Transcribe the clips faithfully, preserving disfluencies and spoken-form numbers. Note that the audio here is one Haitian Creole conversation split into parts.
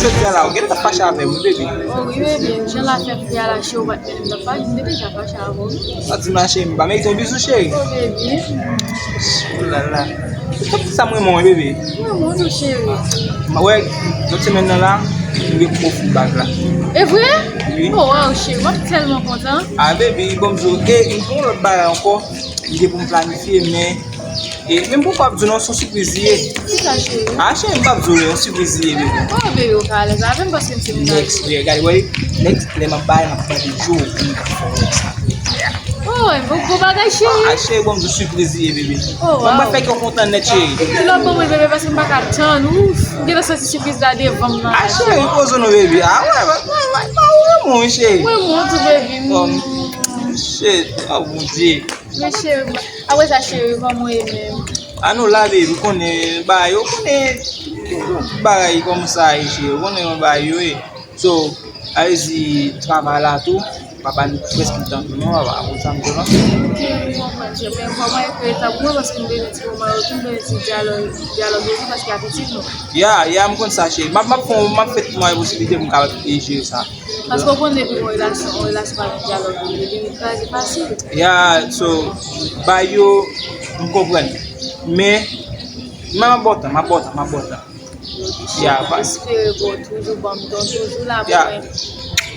Jodi a la, ou gentan fache avè m, wi, baby. Oh, wi, baby. Jan la fè fri a la, cheri, ou pa t mennen m nan paj, m te deja fache avè w, wi. Sa di m la, cheri, m pa merite yon bizou, cheri. Oh, baby. Oh la la. Tout sa m renmen w, baby. Mwen, mwen tou, cheri. M wè, lòt semèn nan la, m gen pou m ofri w bag la. E vre? Wi. Oh, wow, cheri, m ap tèlman kontan. Ah, baby, bon, m di w, e, m gen yon lòt bagay ankò, m gen pou m planifye, men, e, men m poko ap di w non, se yon sipriz li ye. Ki sa, cheri? Ah, cheri, m p ap di w, yon sipriz li ye, baby. Oh, baby, ou ka alèz avè m paske m se mennaj ou. Next, yeah, gade, wè, next, lè m ap bay, m ap mande Joe pou m fè w sa. Oh, bon, bon bagay, cheri. Ah, cheri, bon, m di w sipriz li ye, baby. Oh, mwen, mwen wow. Fèk yo kontan nèt, cheri. Di lòt ban mwen, bebe, paske m pa ka tann. Ouf, m gentan santi sipriz la devan m nan. Ah, cheri, poze w non, baby. Ah, wè, wè, wè, wè, wè, wè, mon cheri. Mwen, mwen tou, baby. Bon, shit, oh, Bondye. Men, cheri, apre sa, cheri, kòman w ye menm? Ah, nou la, baby, ou konnen, bagay, ou konnen, bagay kòman sa ye, cheri, ou konnen yon bagay yo ye. So, sa vle di travay la tou, papa nou prèske tann nou non, papa, ou konn sa m di w lan. Ok, m konprann, cheri, men fò w mande pou eta pou mwen, paske m bezwen ti moman yo tou, m bezwen ti dyalòg, dyalòg yo tou, paske apetit nou. Ya, ya, m konn sa, cheri. M ap, m ap fè, m ap fè tout mwayen posiblite pou m kapab jere sa. Paske w konnen depi yon relasyon, yon relasyon pa gen dyalòg, li, li kraze fasil. Ya, so, bagay yo, m konprann. Men, men m ap ba w tan, m ap ba w tan, m ap ba w tan. Ya, pa. Espere bon, toujou ban m tan, toujou la pou mwen.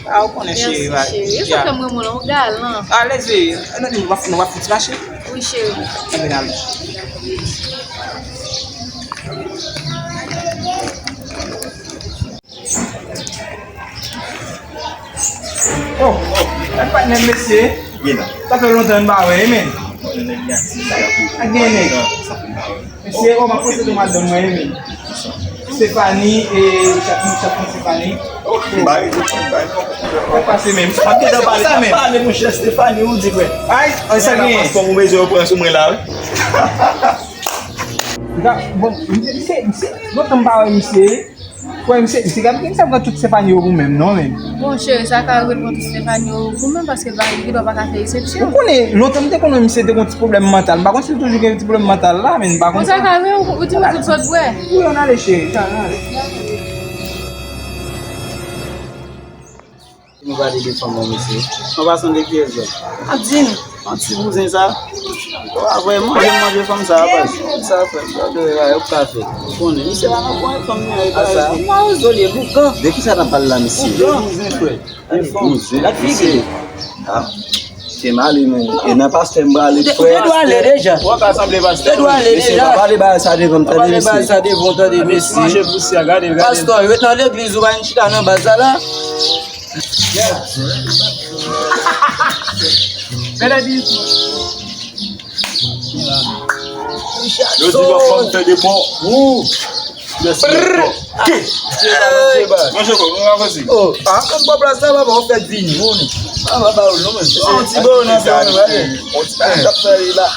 Ya, ou konnen, cheri. Mèsi, cheri. E sa fè m renmen w, ou galan. Alèz, cheri. Ann, nou va, nou va fouti mache. Wi, cheri. Ann, vin ale. Oh, oh, e patnè m, mesye. Sa fè lontan n pa wè, wi, men. Ak gen nèg. Mesye, oh, m ap pase tou madanm mwen, wi, men. Stephanie, e, chat, chat, Stephanie. Sa k pase menm? Sa k pase konsa menm? Pale, monchè, Stephanie, ou di, frè. Ay, ay, sa gen? Paspò ou bezwen yo pran sou mwen la, wi. Bon, misye, misye, lontan m pa wè misye. Wè, misye, misye, gade, misye ap pran tout Stephanie yo pou menm, non, men. Bon, cheri, sa ka rive l pran tout Stephanie yo pou menm, paske l pa, li pa ka fè eksepsyon. Ou konnen, lontan m te konnen misye te gen yon ti pwoblèm mantal. M pa konn si l toujou gen ti pwoblèm mantal la, men m pa konn sa. Bon, sa ka rive, ou, ou di m tout sa w t wè. Wi, ann ale, cheri, ann ale. Nou pale de fanm nan, mesye. An pasan de kiyès zòt? Ap di n. An ti bouzen sa. Wa vrè manje, manje fanm sa, baz. Sa frè m, gade yo ka fè. Ou konnen, misye la nan pwen fanm nan, e pa sa. Mawozo li ye, boukan. De ki sa n ap pale la, mesye? Boukan. Bouzen, frè. Bouzen. Gad figi. Ah. Se male, men. E nan pastè m prale, frè. Ou te dwe ale deja. Ou pa sanble pastè. Ou te dwe ale deja. Mesye, pa pale bagay sa devan m, tande, mesye. Pa pale bagay sa devan w, tande, mesye. Manje pousyè, gade l, gade l. Pastè, ret nan legliz, ou pa vin chita nan baz la, la. Yo di w ap fè de pò. Ou. Mèsi. Manje kòk, nou avanse. Oh, a, konn pòp la sa, papa, ou fèk vini, ou ni. A, papa, ou non, men. Yon ti bo nan sa, men, gade. Yon ti bagay k ap fè la.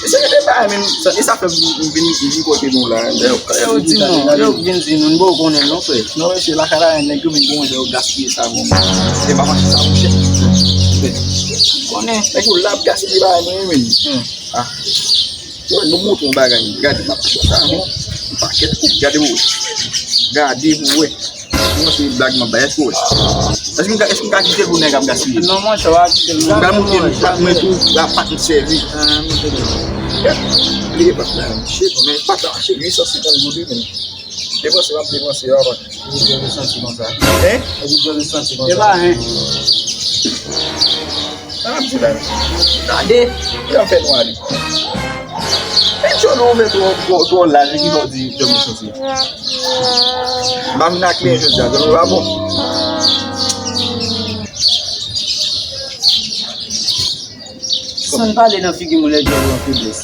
Mesye, gade bagay, men, sa, e sa fè m vin, vin, vin kote nou la. Yo, yo di nou, yo vin di nou, n poko konnen non, frè. Non, mesye, lakay la, nèg yo vin gon jan yo gaspiye sa, bon. Se pa mache sa, monchè. Konnen, nèg yo la ap gaspiye bagay, men, men. Ah. Yo, nou montre yon bagay, gade, m ap fè sa, non. Yon pakèt, gade pou wè. Gade pou wè. Mwen se blag m ap bay, èske w wè? Èske m ka, èske m ka kite l pou nèg ap gaspiye? Non, monchè, w a kite l. M pral montre nou, pat mwen tou, la pat m sèvi. Ah, montre nou. Li gen pat la, shit, men pat la, shit, uit san senkant goud, men. Depanse, m ap depanse, yo, avan. Epi Djòl ou santi konsa? Hein? Epi Djòl ou santi konsa? E pa hein. Sa m ap di la. Tande. Jan fè nou ale. E Djòl ou fè twò, twò, twò laj, ki fè w di Djòl ou santi? M pa vin ak lè jodi a, Djòl ou pa bon. San pale nan figi m lè Djòl ou an feblès.